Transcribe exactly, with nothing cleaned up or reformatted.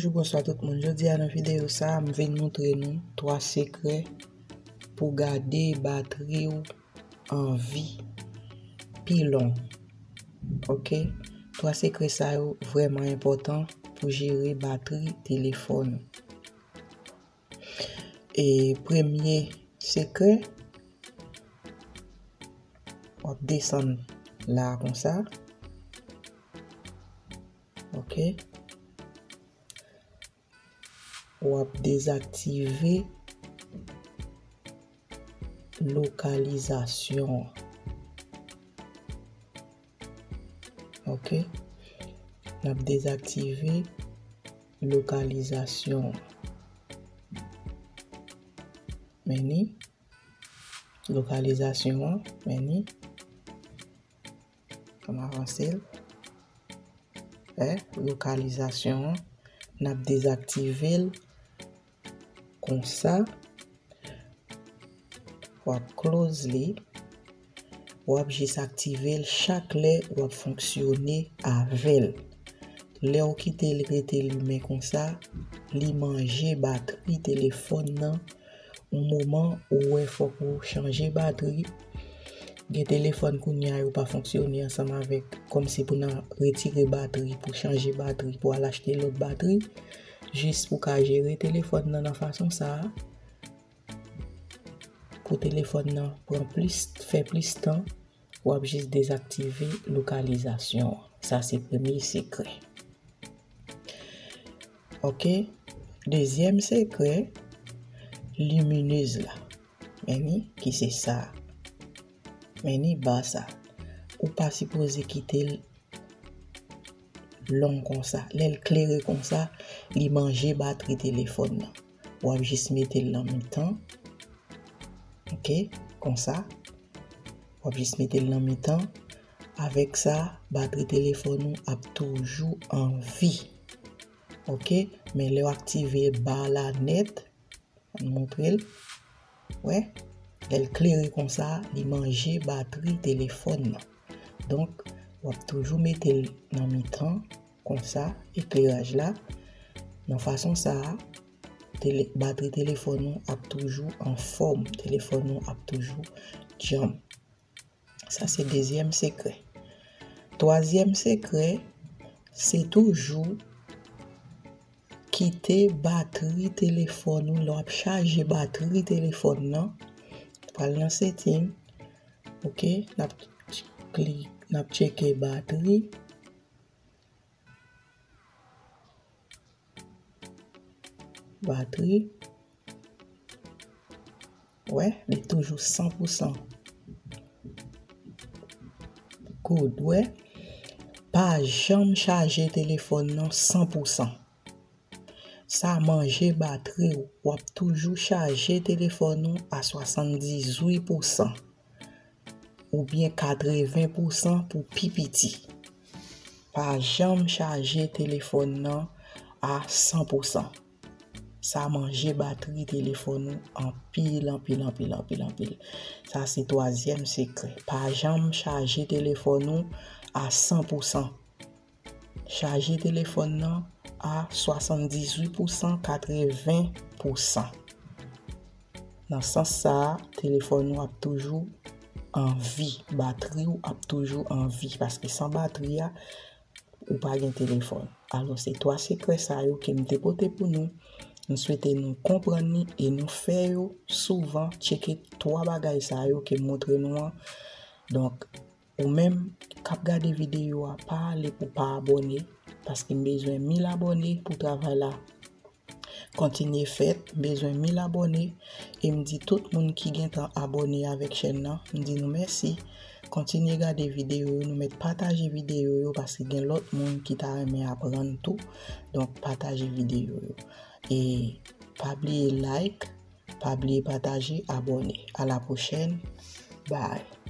Bonjou, bonswa tout moun. Jodi a nan videyo sa a, m vin montre nou twa sekrè pou gade batri w an vi pi long. Oke? Twa sekrè sa yo vrèman enpòtan pou jere batri telefòn ou. E premye sekrè, w ap desann la konsa. Oke. W ap dezaktive lokalizasyon. Oke. N ap dezaktive lokalizasyon. Men ni lokalizasyon an, men ni. An n avanse l. Wè, lokalizasyon an, n ap dezaktive l konsa. W ap close li. W ap jis aktive l chak lè w ap fonksyone avè l. Lè w kite l rete limen konsa, li manje batri telefòn nan. Yon moman ou wè fòk ou chanje batri. Gen telefòn kounye a yo pa fonksyone ansanm avèk, kòmsi pou n a retire batri, pou chanje batri, pou al achte lòt batri. Jis pou ka jere telefòn nan nan fason sa a. Pou telefòn nan pran plis, fè plis tan, w ap jis dezaktive lokalizasyon an. Sa se premye sekrè. Oke. Dezyèm sekrè, liminez la. Men ni ki se sa. Men ni ba sa. Ou pa sipoze kite l long konsa. Lè l klere konsa, li manje batri telefòn nan. W ap jis mete l nan mitan. Oke, konsa. W ap jis mete l nan mitan. Avèk sa, batri telefòn ou ap toujou an vi. Oke, men lè w aktive ba la nèt, ann montre l. Wè, lè l klere konsa, li manje batri telefòn nan. Donk, w ap toujou mete l nan mitan, konsa, ekleraj la. Nan fason sa a, tele-, batri telefòn ou ap toujou anfòm, telefòn ou ap toujou djanm. Sa se dezyèm sekrè. Twazyèm sekrè, se toujou kite batri telefòn ou, lè w ap chaje batri telefòn nan, pral nan setting, oke, n ap kli-, n ap tcheke batri. Batri. Wè, li toujou san pou san. Good, wè. Pa janm chaje telefòn nan san pou san. Sa manje batri w. W ap toujou chaje telefòn ou a swasanndizuit pou san. Oubyen katreven pou san pou pi piti. Pa janm chaje telefòn nan a san pou san. Sa manje batri telefòn ou anpil, anpil, anpil, anpil, anpil. Sa se twazyèm sekrè. Pa janm chaje telefòn ou a san pou san. Chaje telefòn nan a swasanndizuit pou san, katreven pou san. Nan sans sa a, telefòn ou ap toujou an vi, batri w ap toujou an vi, paske san batri a, ou pa gen telefòn. Alò, se twa sekrè sa yo ke m te pote pou nou. M swete nou konprann li e nou fè yo souvan. Tcheke twa bagay sa yo ke m montre nou an. Donk, ou menm k ap gade videyo a, pa ale pou pa abòne, paske m bezwen mil abòne pou travay la kontinye fèt. M bezwen mil abòne, e m di tout moun ki gentan abòne avèk chèn nan, m di nou mèsi. Kontinye gade videyo yo, nou mèt pataje videyo yo, paske gen lòt moun ki ta renmen aprann tou. Donk, pataje videyo yo. E pa bliye like, pa bliye pataje, abòne. A la pwochèn. Bye.